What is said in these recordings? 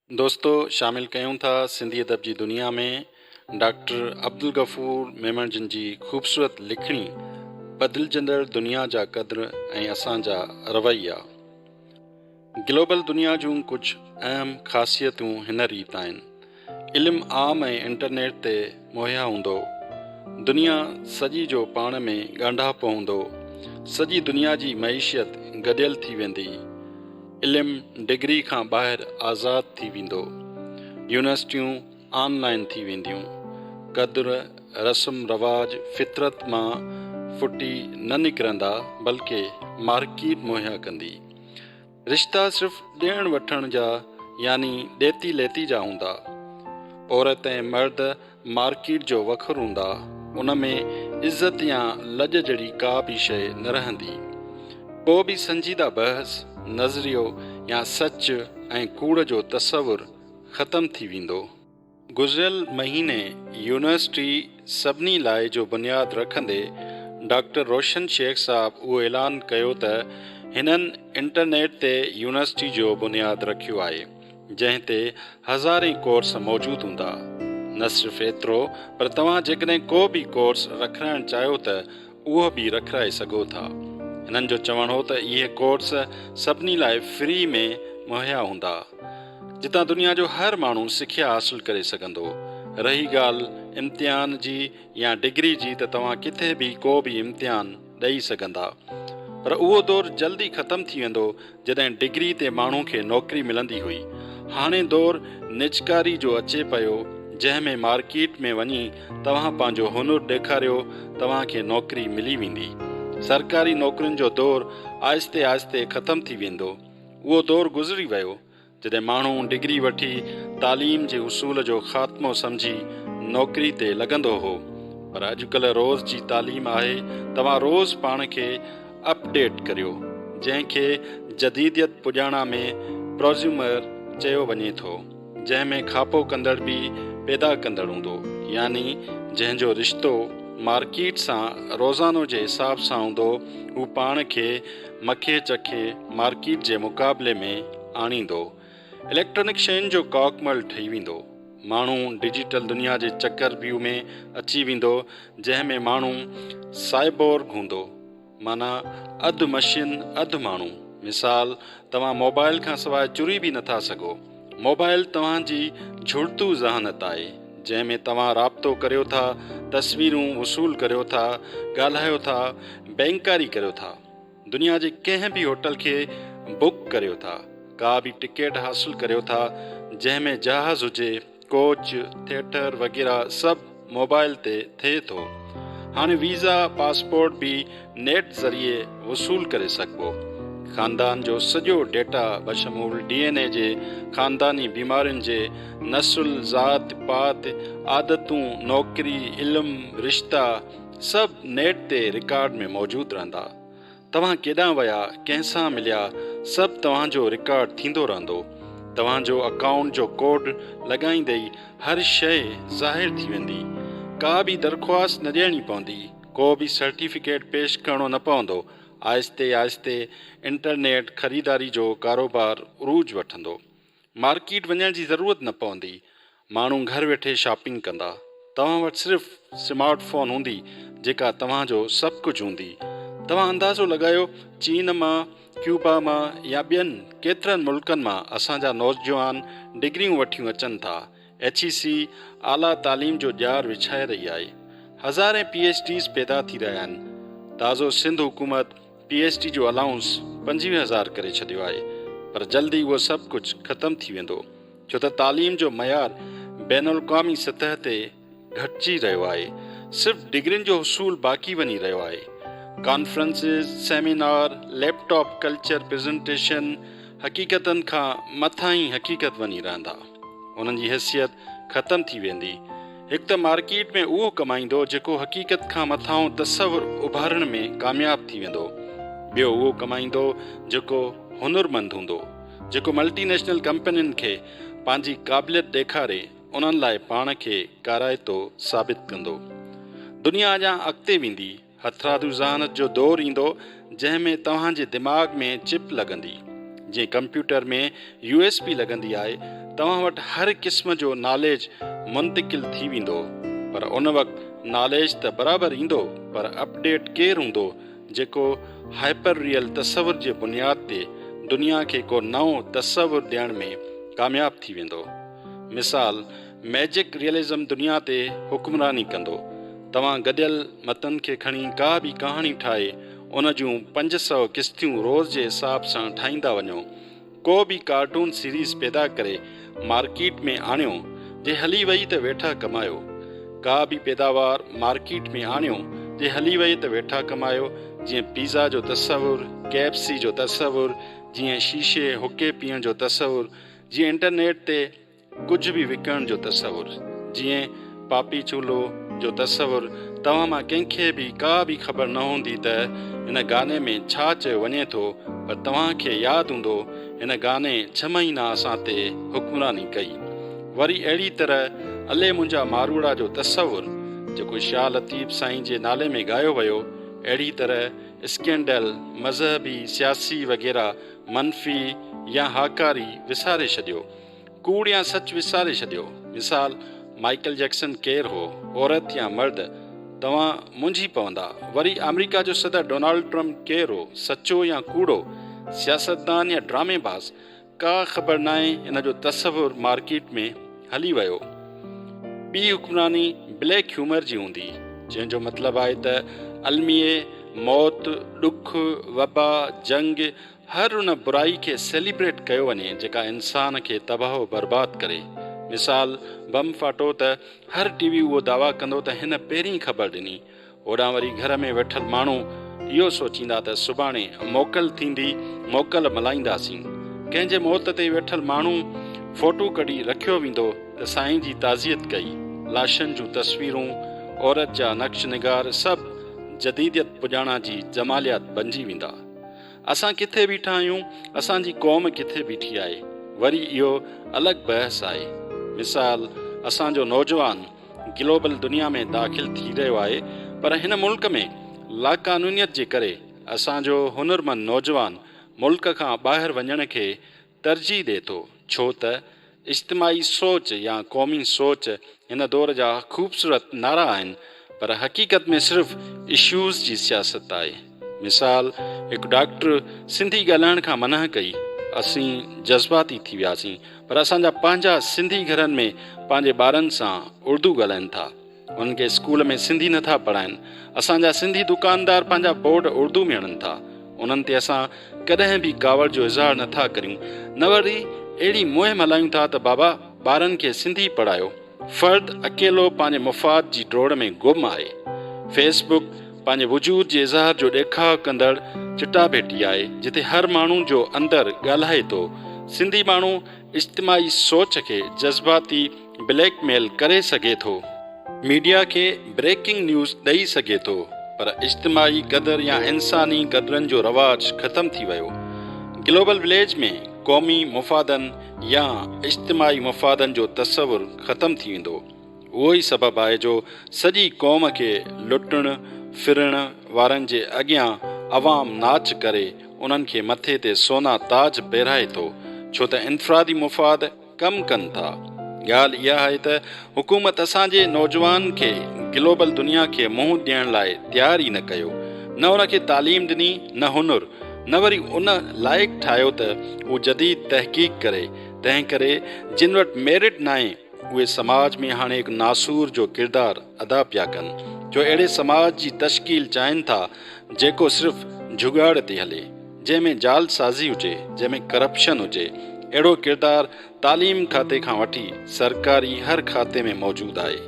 دوستو شامل ڪيون ٿا سنڌي ادب جي دنيا ۾ ڊاڪٽر عبدالغفور ميمڻ جن جي خوبصورت لکڻي بدلجندڙ دنيا جا قدر ۽ اسان جا رويا. گلوبل دنيا جون ڪجهه اهم خاصيتون هن ريت آهن. علم عام ۽ انٽرنيٽ تي مهيا هوندو. دنيا سڄي جو پاڻ ۾ ڳانڍاپو هوندو. سڄي دنيا جي معيشت گڏيل ٿي ويندي. علم ڊگري کان ٻاهر آزاد ٿي ويندو. يونيورسٽيون آن لائين ٿي وينديون. قدر، رسم رواج فطرت مان ڦٽي نه نڪرندا بلڪه مارڪيٽ مهيا ڪندي. رشتا صرف ڏيڻ وٺڻ جا يعني ڏيتي ليتي جا هوندا. عورت ۽ مرد مارڪيٽ جو وکر هوندا، ان ۾ عزت يا لڄ جهڙي ڪا به شيء نه رهندي. ڪو به سنجيده بحث، نظريو يا سچ ۽ ڪوڙ جو تصور ختم ٿي ويندو. گذريل مهيني يونيورسٽي سڀني لاء جو بنياد رکندي ڊاڪٽر روشن شيخ صاحب اهو اعلان ڪيو ته هنن انٽرنيٽ تي يونيورسٽي جو بنياد رکيو آهي. جنهن تي هزارين ڪورس موجود هوندا. نه صرف ايترو پر توهان جيڪڏهن ڪو به ڪورس رکرائڻ چاهيو ته اهو به رکرائي سگهو ٿا. هنن جو چوڻ هو ته اهي ڪورس سڀني لاء فري ۾ مهيا هوندا. جتان دنيا جو هر ماڻهو سکيا حاصل ڪري سگهندو. رهي ڳالهه امتحان جي يا ڊگري جي ته توهان ڪٿي به ڪو به امتحان ڏئي سگهندا. پر اهو دور جلد ئي ختم ٿي ويندو جڏهن ڊگري تي ماڻهو کي نوڪري ملندي هئي. هاڻي دور نجڪاري جو اچي پيو جنهن ۾ مارڪيٽ ۾ وڃي توهان پنهنجو هنر ڏيکاريو توهان کي نوڪري ملي ويندي. سرڪاري نوڪرين جو دور آهستي آهستي ختم ٿي ويندو. اهو دور گذري ويو. جڏهن ماڻهو ڊگري وٺي تعليم جي اصول جو خاتمو سمجهي نوڪري تي لڳندو هو پر اڄڪلهه روز جي تعليم آهي توهان روز پاڻ کي اپ ڊيٽ ڪريو جنهن کي جديديت پڄاڻا ۾ پروزيومر چيو وڃي ٿو جنهن ۾ کاپو ڪندڙ به پيدا ڪندڙ هوندو يعني جنهن جو رشتو مارڪيٽ سان روزانو جي حساب سان هوندو هو پاڻ کي مکي چکي مارڪيٽ جي مقابلي ۾ آڻيندو. اليڪٽرانڪ شين جو ڪاڪ مل ٺهي ويندو. ماڻهو ڊجيٽل دنيا جي چڪر ويو ۾ اچي ويندو جنهن ۾ ماڻهو سائبورگ هوندو معنيٰ اڌ مشين اڌ ماڻهو. مثال توهان موبائل کان سواء چري به نٿا سگهو. موبائل توهان جي جھڙتو ذهانت آهي جنهن ۾ توهان رابطو ڪريو ٿا، تصويرون وصول ڪريو ٿا، ڳالهايو ٿا، بئنڪاري ڪريو ٿا. دنيا جي ڪنهن به هوٽل کي بڪ ڪريو ٿا، ڪا به ٽڪيٽ حاصل ڪريو ٿا، جنهن ۾ جهاز هجي، ڪوچ، ٿيٽر وغيره سڀ موبائل تي ٿئي ٿو. هاڻي ويزا، پاسپورٽ به نيٽ ذريعي وصول ڪري سگهبو. خاندان جو سڄو ڊيٽا بشمول ڊي اين اي جي، خانداني بيمارين جي، نسل، ذات پات، عادتون، نوڪري، علم، رشتا، سڀ نيٽ تي رڪارڊ ۾ موجود رهندا. توهان ڪيڏانهن ويا، ڪنهن سان مليا، سڀ توهان جو رڪارڊ ٿيندو رهندو. توهان جو اڪائونٽ جو ڪوڊ لڳائيندي ئي هر شيء ظاهر ٿي ويندي. ڪا به درخواست نه ڏيڻي پوندي، ڪو به سرٽيفڪيٽ پيش ڪرڻو نه پوندو. آهستي آهستي انٽرنيٽ خريداري جو ڪاروبار عروج وٺندو. مارڪيٽ وڃڻ جي ضرورت نه پوندي، ماڻهو گهر ويٺي شاپنگ ڪندا. توهان وٽ صرف سمارٽ فون هوندي جيڪا توهان جو سڀ ڪجهه هوندي. توهان اندازو لڳايو چين مان، ڪيوبا مان يا ٻين ڪيترن ملڪن مان اسان جا نوجوان ڊگريون وٺيون اچن ٿا. ايڇ اي سي اعليٰ تعليم جو ڄار وڇائي رهي آهي. هزارين پي ايڇ ڊيز پيدا ٿي رهيا آهن. تازو سنڌ حڪومت پي ايڇ ڊي جو الائونس 25 هزار ڪري ڇڏيو آهي پر جلد ئي اهو سڀ ڪجهه ختم ٿي ويندو ڇو ته تعليم جو معيار بين الاقوامي سطح تي گهٽجي رهيو آهي صرف ڊگرين جو حصول باقي وڃي رهيو آهي conferences seminar laptop culture presentation حقيقتن کان مٿاهين حقيقت وڃي رهندا انهن جي حيثيت ختم ٿي ويندي. هڪ ته مارڪيٽ ۾ اهو ڪمائيندو جيڪو حقيقت کان مٿانهون تصور اڀارڻ ۾ ڪامياب ٿي ويندو. ٻيو اهو ڪمائيندو جيڪو هنرمند هوندو، جيڪو ملٽي نيشنل ڪمپنين کي پنهنجي قابليت ڏيکاري انهن لاء پاڻ کي ڪارائتو ثابت ڪندو. دنيا اڃا اڳتي ويندي. هٿرادو ذهانت جو دور ايندو جنهن ۾ توهان جي دماغ ۾ چپ لڳندي جيئن ڪمپيوٽر ۾ يو ايس بي لڳندي آهي، توهان وٽ هر قسم جو ناليج منتقل ٿي ويندو، پر ان وقت ناليج ته برابر ايندو پر اپڊيٽ ڪير هوندو جيڪو هائپر ريئل تصور جي بنياد تي دنيا کي ڪو نئون تصور ڏيڻ ۾ ڪامياب ٿي ويندو. مثال ميجڪ ريئلزم دنيا تي حڪمراني ڪندو. توهان گڏيل متن کي کڻي ڪا به ڪهاڻي ٺاهي ان جون 500 قسطيون روز جي حساب سان ٺاهيندا وڃو. ڪو به ڪارٽون سيريز پيدا ڪري مارڪيٽ ۾ آڻيو، جي هلي وئي ته ويٺا ڪمايو. ڪا به پيداوار مارڪيٽ ۾ آڻيو، جي هلي وئي ته ويٺا ڪمايو، جيئن پيزا جو تصور، ڪي ايف سي جو تصور، جيئن شيشي حقي پيئڻ جو تصور، جيئن انٽرنيٽ تي ڪجهه به وڪڻڻ جو تصور، جيئن پاپي چولو جو تصور، توهان مان ڪنهن کي به ڪا به خبر نه هوندي ته هن گاني ۾ ڇا چيو وڃي ٿو پر توهان کي ياد هوندو هن گاني ڇهه مهينا اسان تي حڪمراني ڪئي. وري اهڙي طرح الي منهنجا ماروئڙا جو تصور جيڪو شاهه لطيف سائين جي نالي ۾ ڳايو ويو، اهڙي طرح اسڪينڊل، مذهبي، سياسي وغيره منفي يا هاڪاري وساري ڇڏيو. ڪوڙ يا سچ وساري ڇڏيو. مثال، مائيڪل جيڪسن ڪير هو، عورت يا مرد؟ توهان منجهي پوندا. وري آمريڪا جو صدر ڊونالڊ ٽرمپ ڪير هو، سچو يا ڪوڙو، سياستدان يا ڊرامي باز؟ ڪا خبر ناهي ان جو تصور مارڪيٽ ۾ هلي ويو. ٻي حڪمراني بليڪ هيومر جي هوندي، جنهن جو مطلب آهي ته الميي، موت، ڏک، وبا، جنگ، هر ان برائي کي سيليبريٽ ڪيو وڃي جيڪا انسان کي تباهه و برباد ڪري. مثال بم ڦاٽو ته هر ٽي وي اهو دعويٰ ڪندو ته هن پهرين خبر ڏني. هوڏانهن وري گهر ۾ ويٺل ماڻهو اهو سوچيندا ته سڀاڻي موڪل ٿيندي موڪل ملهائينداسين. ڪنهن جي موت تي ويٺل ماڻهو فوٽو ڪڍي رکيو ويندو ته سائين جي تعزيت ڪئي. لاشن جون تصويرون، عورت جا نقش نگار سڀ جديديت پڄاڻان جي جماليات بنجي ويندا. اسان ڪٿي بيٺا آهيون، اسان جي قوم ڪٿي بيٺي آهي، وري اهو الڳ بحث آهي. مثال اسان جو نوجوان گلوبل دنيا ۾ داخل ٿي رهيو آهي پر هن ملڪ ۾ لاقانونيت جي ڪري اسان جو هنرمند نوجوان ملڪ کان ٻاهر وڃڻ کي ترجيح ڏئي ٿو ڇو ته اجتماعي سوچ يا قومي سوچ هن دور جا خوبصورت نعرا آهن پر حقيقت ۾ صرف اشوز جي سياست آهي. مثال هڪ ڊاڪٽر سنڌي ڳالهائڻ کان منع ڪئي اسين جذباتي ٿي وياسين پر اسان جا پنهنجا سنڌي گهرن ۾ پنهنجي ٻارن سان اردو ڳالهائن ٿا. انهن کي اسڪول ۾ سنڌي نه ٿا پڙهائن. اسان جا سنڌي دڪاندار پنهنجا بورڊ اردو ۾ هڻن ٿا. انهن تي اسان ڪڏهن به ڪاوڙ جو اظهار نه ٿا ڪريون نه وري اهڙي مهم هلايون ٿا ته بابا ٻارن کي سنڌي پڙهايو. فرد اڪيلو پنهنجي مفاد جي ڊوڙ ۾ گم آهي. فيس بڪ پنهنجي وجود جي اظهار جو ڏيکاء ڪندڙ چٽاڀيٽي آهي جتي هر ماڻهو جو اندر ڳالهائي ٿو. سنڌي ماڻهو اجتماعي سوچ کي جذباتي بليڪ ميل ڪري سگهي ٿو، ميڊيا کي بريڪنگ نيوز ڏئي سگهي ٿو پر اجتماعي قدر يا انساني قدرن جو رواج ختم ٿي ويو. گلوبل وليج ۾ قومي مفادن يا اجتماعي مفادن جو تصور ختم ٿي ويندو. اهو ئي سبب آهي جو سڄي قوم کي لٽڻ ڦرڻ وارن جي اڳيان عوام ناچ ڪري انهن کي مٿي تي سونا تاج پهرائي ٿو ڇو ته انفرادي مفاد ڪم ڪن ٿا. ڳالهه اها آهي ته حڪومت اسان جي نوجوان کي گلوبل دنيا کي منهن ڏيڻ لاء تيار ئي نه ڪيو. نه ان کي تعليم ڏني نه هنر نه وري ان لائق ٺاهيو ته هو جديد تحقيق ڪري. تنهن ڪري جن وٽ ميرٽ ناهي اهي سماج ۾ هاڻي هڪ ناسور جو ڪردار ادا پيا ڪن جو اهڙي سماج جي تشڪيل چاهين ٿا جيڪو صرف جهڳاڙ تي هلي، جنهن ۾ جعل سازي هجي، جنهن ۾ ڪرپشن هجي، اهڙو ڪردار تعليم کاتي کان وٺي سرڪاري هر کاتي ۾ موجود آهي.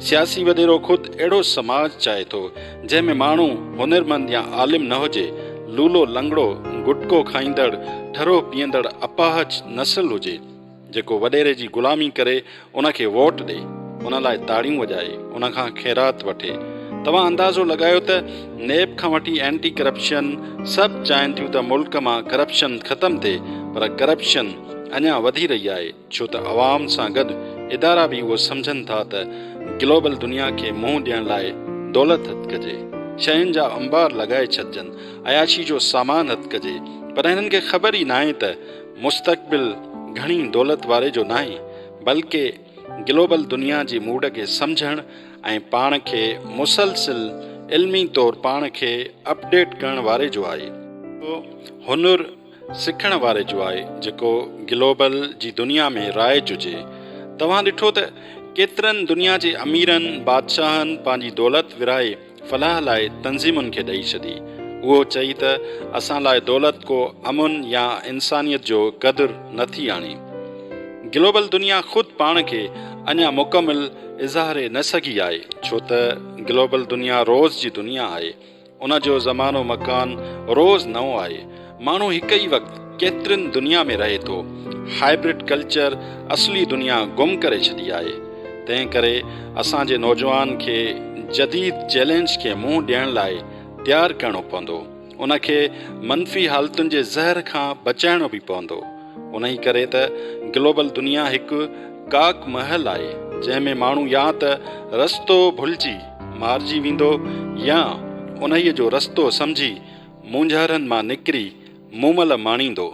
سياسي وڏيرو خود اهڙو سماج چاهي ٿو جنهن ۾ ماڻهو هنرمند يا عالم نه هجي، لولو لنگڙو، گٽڪو کائيندڙ، ٺرو پيئندڙ اپاهج نسل هجي. جيڪو وڏيري جي غلامي ڪري ان کي ووٽ ڏئي، ان لاء تاڙيون وڄائي، ان کان خيرات وٺي. توهان اندازو لڳايو ته نيب کان وٺي اينٽي ڪرپشن سڀ چاهين ٿيون ته ملڪ مان ڪرپشن ختم ٿئي پر ڪرپشن اڃا وڌي رهي آهي ڇو ته عوام سان گڏ ادارا به اهو سمجهن ٿا ته گلوبل دنيا کي منهن ڏيڻ لاء دولت هٿ ڪجي، شين جا انبار لڳائي ڇڏجن، عياشي جو سامان هٿ ڪجي. پر هنن کي خبر ئي ناهي ته مستقبل گهڻي دولت واري جو ناهي بلڪه گلوبل دنيا جي موڊ کي سمجهڻ ۽ پاڻ کي مسلسل علمي طور پاڻ کي اپڊيٽ ڪرڻ واري جو آهي. هنر سکڻ واري جو آهي جيڪو گلوبل جي دنيا ۾ رائج هجي. توهان ڏٺو ته ڪيترن دنيا جي اميرن بادشاهن پنهنجي دولت ورهائي فلاح لاء تنظيمن کي ڏئي ڇڏي اهو چئي ته اسان لاء دولت ڪو امن يا انسانيت جو قدر نه ٿي آڻي. گلوبل دنيا خود پاڻ کي اڃا مڪمل اظهاري نه سگهي آهي ڇو ته گلوبل دنيا روز جي دنيا آهي ان جو زمانو مڪان روز نئون آهي. ماڻهو هڪ ئي وقت ڪيترين دنيا ۾ رهي ٿو. هائبرڊ ڪلچر اصلي دنيا گم ڪري ڇڏي آهي. تنهن ڪري اسان جي نوجوان کي جديد چئلينج کي منهن ڏيڻ لاء تيار ڪرڻو پوندو. ان کي منفي حالتن جي زهر کان بچائڻو به پوندو. انهي ڪري ته گلوبل دنيا هڪ ڪاڪ محل آهي، جنهن ۾ ماڻهو يا ته رستو ڀلجي مارجي ويندو يا انهيء جو رستو سمجهي مونجهارن مان نڪري مومل ماڻيندو.